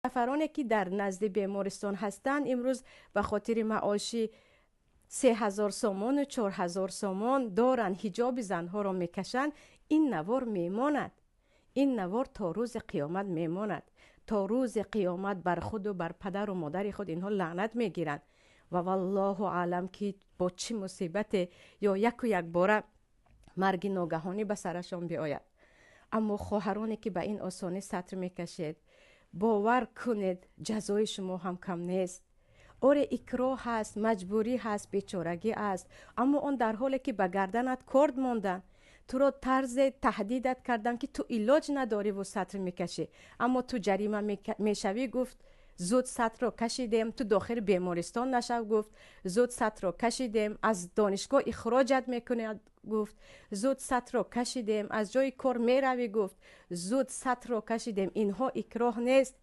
Нафароне ки дар назди бемористон ҳастанд, имрӯз ба хотири маоши 3000 сомону 4000 сомон доранд, ҳиҷоби занҳоро мекашанд. Ин навор мемонад, ин навор то рӯзи қиёмат мемонад. То рӯзи қиёмат бар худу бар падару модари худ инҳо лаънат мегиранд ва валлоҳу аълам, ки бо чӣ мусибате ё яку якбора марги ногаҳонӣ ба сарашон биояд. Аммо хоҳароне ки ба ин осонӣ сатр мекашед, бовар кунед, ҷазои шумо ҳам кам нест. Оре, икроҳ ҳаст, маҷбурӣ ҳаст, бечорагӣ аст, аммо он дар ҳоле ки ба гарданат корд монданд, туро тарзе таҳдидат карданд, ки ту илоҷ надориву сатр мекашӣ, аммо ту ҷарима мешавӣ, гуфт, зуд сатрро кашидем. Ту дохили бемористон нашав, гуфт, зуд сатрро кашидем. Аз донишгоҳ ихроҷат мекунад, гуфт, зуд сатрро кашидем. Аз ҷои кор меравӣ, гуфт, зуд сатрро кашидем. Инҳо икроҳ нест.